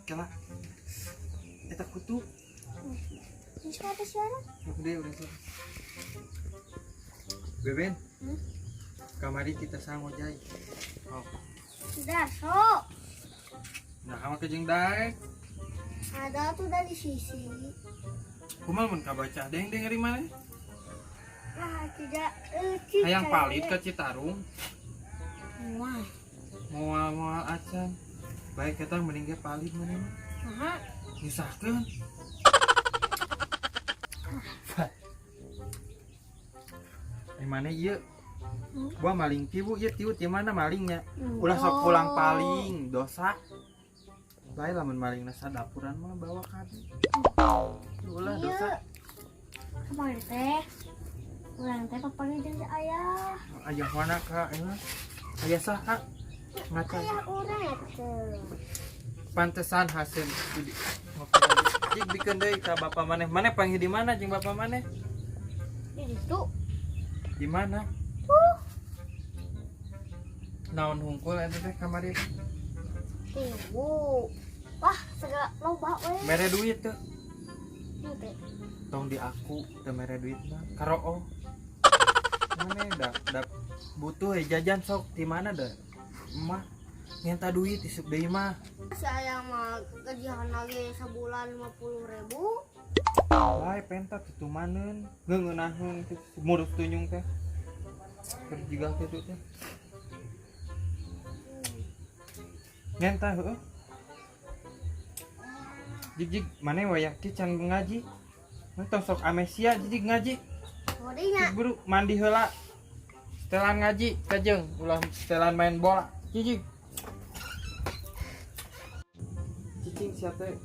Kela. Eta kutu. Ini siapa siapa? Gede udah sih. Beben. Hmm? Kamari kita sang ojai. Oh. Sudah, sok. Nah, kamu kejeng daek. Ada tuh dari sisi. Kumaha mun kabaca deng deng dari mana? Ah, tidak. Hayang palit ke Citarum. Wah. Moal-moal acan. Baik eta mending ge palit mana mah. Saha? Nyusahkeun. Di mana ieu? Gua maling tiwu ieu tiwu ti mana malingnya? Ulah sok pulang paling dosa. Bae lamun malingna sadapuran mah bawa ka dieu. Ulah dosa. Kemarin teh urang teh papanya jeung si ayah. Ayah mana ka? Ayah saha? Ngaca. Ayah urang atuh. Pantesan hasil jik bikeun deui ka bapa maneh. Maneh panggil di mana jeung bapa maneh? Di ditu. Di mana? Naon hungkul eta teh kamari? Tiwu. Wah, segala loba we. Mere duit teu? Henteu. Tong di aku teu mere duit mah. Karoo. Maneh da butuh jajan sok di mana da? Emah minta duit isuk deui mah. Saya mah gajian lagi sebulan 50.000. Bae penta tutumaneun, ngeuneunaheun kitu murus tunyung teh. Keur jiga kitu teh. Ngenta heueuh. Jig-jig mane wayah ki can ngaji. Mun tong sok amesia jig ngaji. Bodinya. Buru mandi heula. Setelan ngaji kajeng ulah setelan main bola. Jig. Cicing sia teh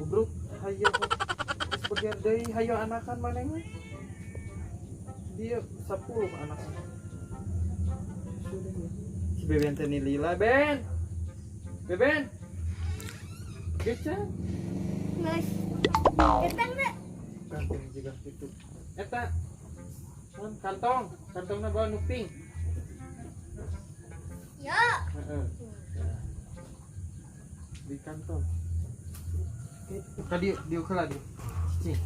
ubruk hayo geus beger deui hayo anakan maneh mah. Dia 10 anakan. Si Beben teh nilila Ben. Beben. Geus. Geus. Eta teh kantong juga gitu. Eta. Kantong, kantongna bawa nu pink. Ya. Heeh. Di kantong. Tadi di heula di. Cicing.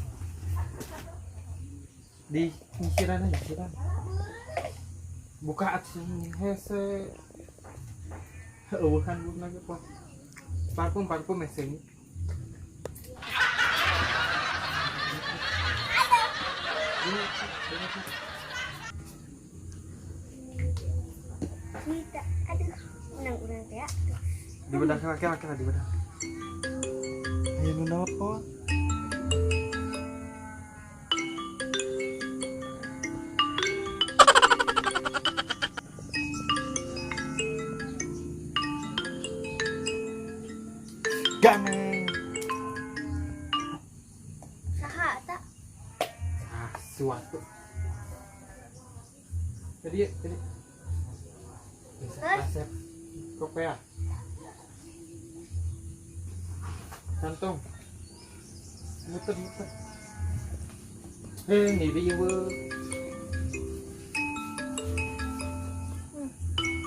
Di nyisiran aja, nyisiran. Buka atuh hese. Eueuhan bukan ge poh. Parfum hese. Kita aduh menang urang teh. Di bedah kela di bedah. Ayo nu nelpon. Ganeng. Saha ta? Ah, suatu. Jadi. Asep. Kopea. Kantong. Muter. Ini dia we.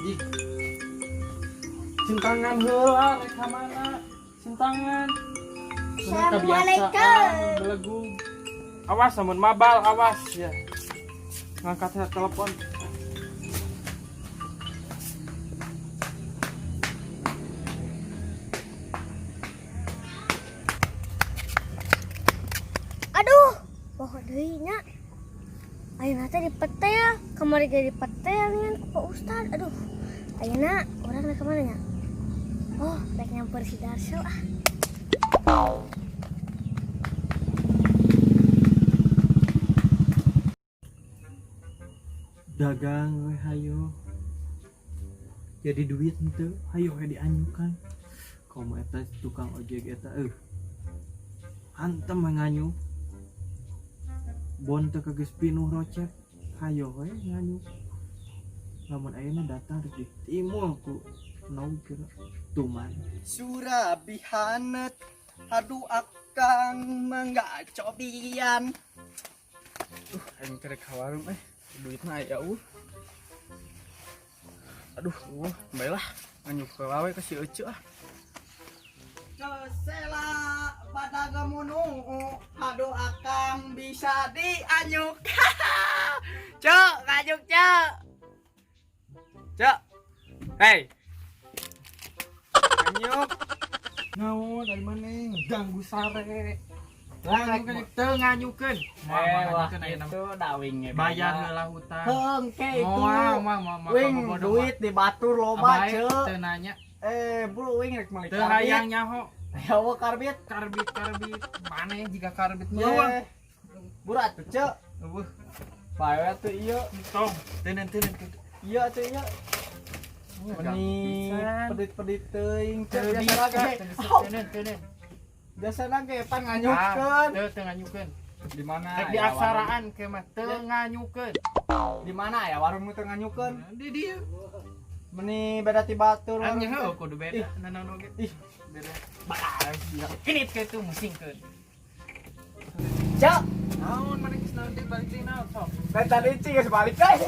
Jig. Cintangan heula rek ka mana? Cintangan. Assalamualaikum. Belegung. Awas amun mabal, awas ya. Ngangkat telepon. Aduh, poho deui nya. Ayeuna teh dipetel, kamari ge dipetel ngan ku Pak Ustad. Aduh, ayeuna urang rek ka mana nya? Oh, rek nyamper si Darso ah. Dagang we hayo. Jadi duit henteu, hayo we dianyukan. Komo eta tukang ojek eta hantem we nganyu. Bon teu kageus pinuh rocet, hayo we nganyu. Lamun ayeuna datang rek ditimul ku naon kira tuman. Surabihanet aduh akang mangga cobian. Aing teh rek ka warung duitna aya eueuh. Aduh, bae lah nganyuk heula we ka si Ece ah. Kesela pada gemunu, aduh akang bisa dianyuk. Cek, nganyuk cek. Cek. Hei. Anyuk. Naon dari mana ganggu sare. Nganyukeun teu nganyukeun. Eh, wah, itu dawingnya. Bayar heula hutang. Hengke itu. Moal moal moal Wing duit di batur loba cek. Teu nanya. Eh, bro wing rek meuli Teu hayang nyaho. Ya wa karbit. Karbit karbit. Maneh jika karbit Ye. mah. Burat tuh cek. Eueuh, Bae tuh iya. tong. Teuneun teuneun. Iya cek iya. Meni pedit-pedit teuing cek Teu biasa bisa, ge. teu bisa. Teuneun teuneun. Biasana ge pan nganyukkeun. Teu teu nganyukeun. Di mana? Rek di aksaraan ke mah teu nganyukeun. Di mana ya warung nu teu nganyukeun? Di dieu. Meni beda ti batur. Anya heuh kudu beda nanaon oge. Ih, Beda. bakal sia. Kinit ke itu musingkeun. Cek, Naon maneh geus naon deui balik deui naon sok. dan tadi cing geus balik guys.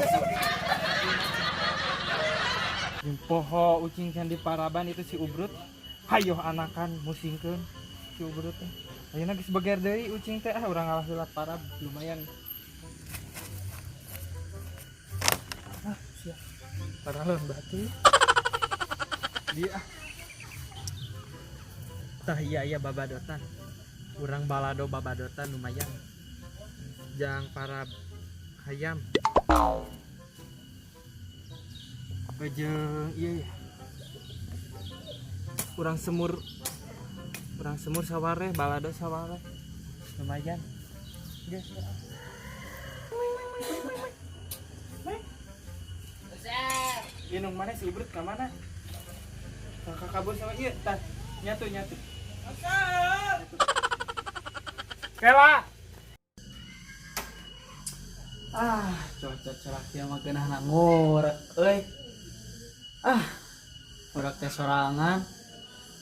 Jeung poho ucing can di paraban itu si Ubrut. Hayoh anakan musingkeun si Ubrut teh. Ayeuna geus beger deui ucing teh, ah urang ngalah heula parab lumayan. Ah, sia. Paralon batu. Dia ah. Tah iya iya babadotan. Urang balado babadotan lumayan. Jang parab hayam. Bejeng iya ya. Urang semur saware, balado saware. Lumayan. Geus. Inung mana si Ubrut ka mana? Kakak kabur sama ieu tah. Nyatu nyatu. Kela. Ah, cuaca cerah kieu mah geunah ngorek euy. Ah, urang teh sorangan.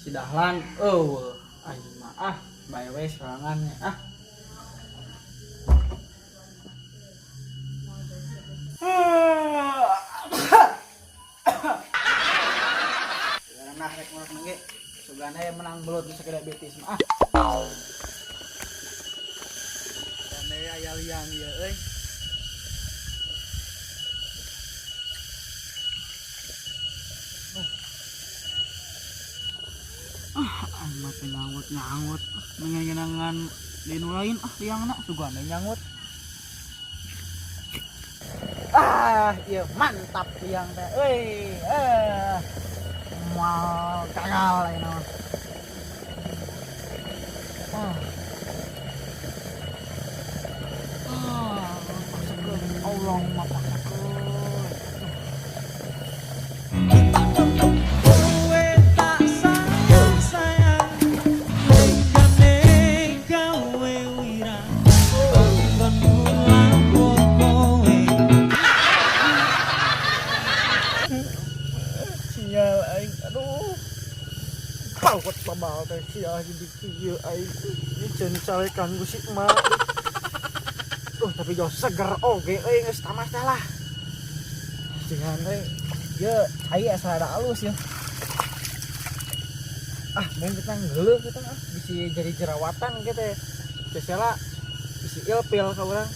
Si Dahlan eueuh, aing mah ah, bae we sorangan ah. Nah, rek ngorek ge. Sugana menang belut bisa gede betis mah ah. Sugana aya liang ieu euy. Ah, aing mah teh nyangut-nyangut, mengenangan di nu lain ah liangna sugana nyangut. Ah, ieu mantap liang teh euy. Eh. Moal gagal ayeuna mah. Ah. Ah, paksakeun Allahumma paksakeun. Kowe tak sayang sayang, lenggane gawe wirang, nggonmu lapo kowe. Sial aing, aduh. Pawet babal teh sial jadi kieu aing. Ini ceun calekan ku si emak. Duh, tapi jauh seger oge euy geus tamas teh lah. Jangan euy. Ye, cai asa rada alus ya. Ah, mun kita ngeuleuh kita ah bisi jadi jerawatan gitu ya. Biasana bisi ilfil ka urang.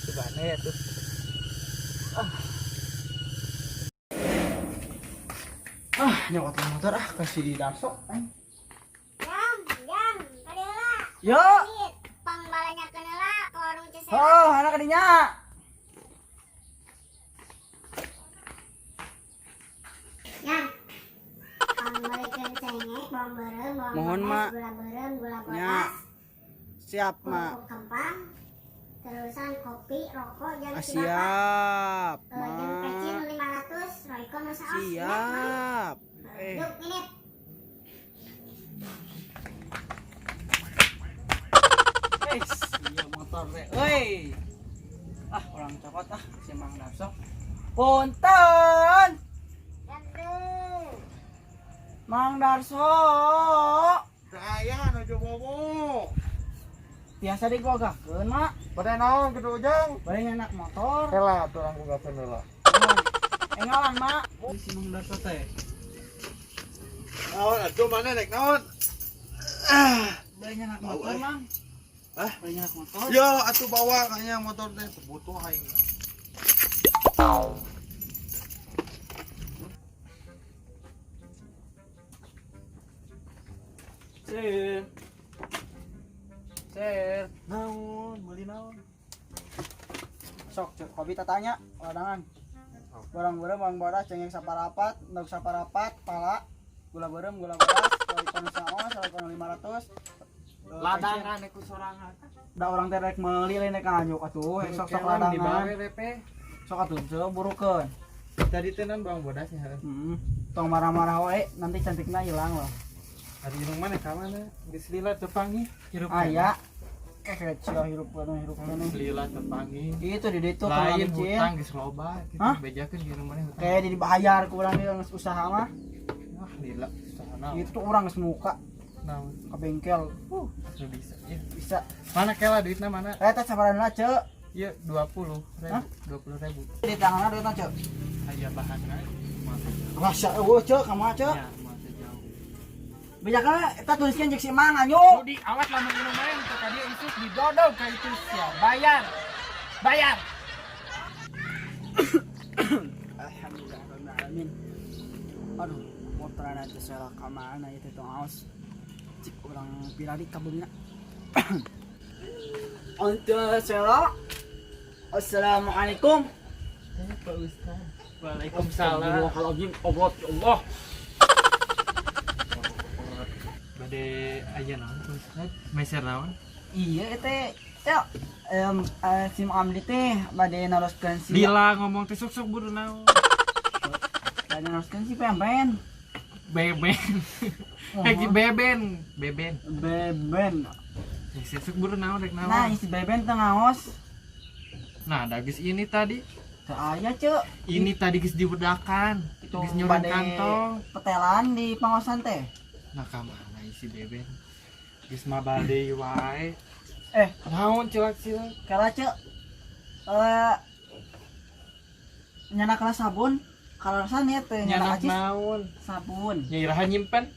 Subane ya tuh. Ah. Ah, nyokot motor ah ke si Darso. Jang, jang, kadeula. Yo. Pangbalanyakeun heula ka warung Cesela. Oh, anak kadinya. Jang. Pangbalikeun cengek, bawang beureum, bawang Mohon, bodas, Mak. gula beureum, gula Nya. bodas. Siap, Mak. Kerupuk kempang. Terusan kopi, rokok, jeung Ah, si bapak. siap, Jeung pecin Mak. 500, Royco nu saos. Siap. Eh. Yuk, ini. Eh, iya motor teh. Euy. Ah, orang cokot ah si Mang Darso. Punten. Mang Darso. Saya nuju bobo. Biasa digogahkeun, Mak. Bade naon kitu Ujang? Bade nyanak motor. Heula atuh urang gogahkeun heula. Engalan, Mak. Si Mang Darso teh. Naon atuh mana rek naon? Banyak motor, Mang. Hah? Banyak motor. Ya, atuh bawa kayaknya motor teh butuh aing. Sir. Sir. Naon, meuli naon? Sok cek kopi tatanya ladangan. Barang beureum barang bodas cengek saparapat, endog saparapat, pala, gula beureum gula bodas, salikon saos, salikon 500. Ladangan ku sorangan. Da urang teh rek meuli lain rek nganyuk atuh, sok-sok ladangan. Sok atuh teu burukeun. Tadi teh naon bawang bodasnya heuh. Heeh. Tong marah-marah wae, nanti cantikna hilang loh. Ari irung mana ka mana? Geus lila teu panggih hirup. Aya. Kek sia hirup kana hirup kana. Geus lila teu panggih. Itu di ditu lain hutang geus loba kitu bejakeun irung mana hutang. Kayak dibayar ku urang ieu geus usaha mah. Wah, lila usaha naon. Itu urang geus muka naon ke bengkel. Teu bisa. Ya. Bisa. Mana kela duitna mana? Eta sabaran lah, Cek. Ieu 20 ribu, 20 ribu. Di tanganna duitna, Cek. Aya bahanna. Masya Allah, Cek, kumaha, Cek? Ya, mah jauh. Bejakeun eta tuliskeun jeung si Mang anyu. Di awas lamun minum main teu ka dieu isuk didodog ka itu sia. Bayar. Bayar. Alhamdulillah rabbil alamin. Aduh, motorna teh salah ka mana ieu teh tong aos. Cik urang pirari ka beungna. Untuk sela. Assalamualaikum. Pak Ustaz. Waalaikumsalam. Astagfirullahaladzim. Allah ya Allah. Bade aya naon Pak Ustaz? Meser naon? Iya teh teh sim amdi teh bade naroskeun si Lila ngomong teh sok-sok buru naon. Bade naroskeun si pempen. Beben. Hei beben, beben. Beben. Sok buru naon rek naon. Nah, si beben teh ngaos. Nah, dagis ini tadi. Teu aya, Ceu. Ini tadi geus dibedakan. Itu geus nyurung kantong. Petelan di pangosan teh. Nah, ka mana isi beben? Geus mabal deui wae. Naon cilak-cilak? Kala, Ceu. Nyana kelas sabun, kalasan ya teh nyana naon? Sabun. Nya iraha nyimpen.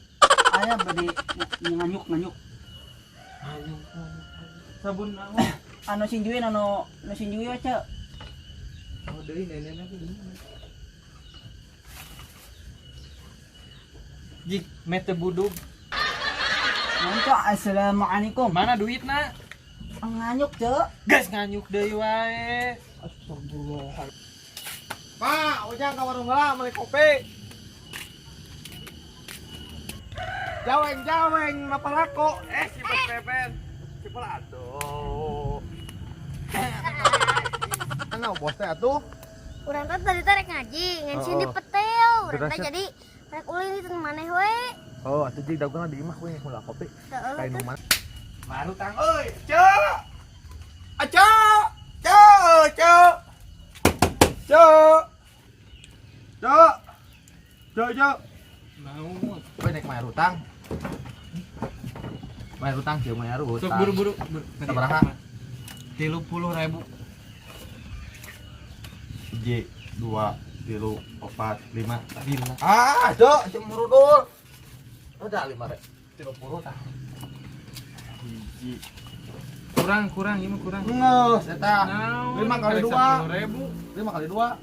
Aya bade nganyuk-nganyuk. Nganyuk. Sabun naon? Anu sinjuin anu nu sinjui we, Ceu. Oh, deui nenekna teh. Jik, mete budug. Mantap, assalamualaikum. Mana duitna? Nganyuk, Ceu. Geus nganyuk deui wae. Astagfirullah. Pak, ujang ka warung heula meuli kopi. Jaweng-jaweng napa lako? Si Beben. Si aduh. Ana bos teh atuh. Urang teh tadi teh rek ngaji, ngencin di petel. Urang teh jadi rek ulin di maneh we. Oh, atuh jeung dagang di imah we heula kopi. Kain nu mana? Baru tang euy, Ceu. Ceu. Ceu, Ceu. Ceu. Ceu. Ceu, Ceu. Naon? We nek bayar utang. Bayar utang jeung bayar utang. Sok buru-buru. Sabaraha? 30.000. 1 2 3 4 5. Lima. Ah, Ceu, cemurudul. Udah 5 30 tah. Hiji. Kurang, ieu mah kurang. Geus eta. 5 kali 2. 10.000. 5 kali 2.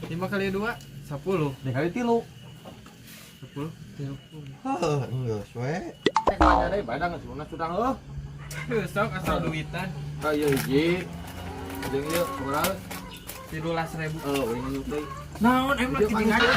5 kali 2 10. 5 kali 3. 10 30. Heuh, geus we. Teh banyak deui badang geus lunas urang heuh. Sok asal duitan. Tah ieu hiji. Jeung ieu sabaraha? 13.000. Heuh, we nganyuk deui. Naon emang Dia dia.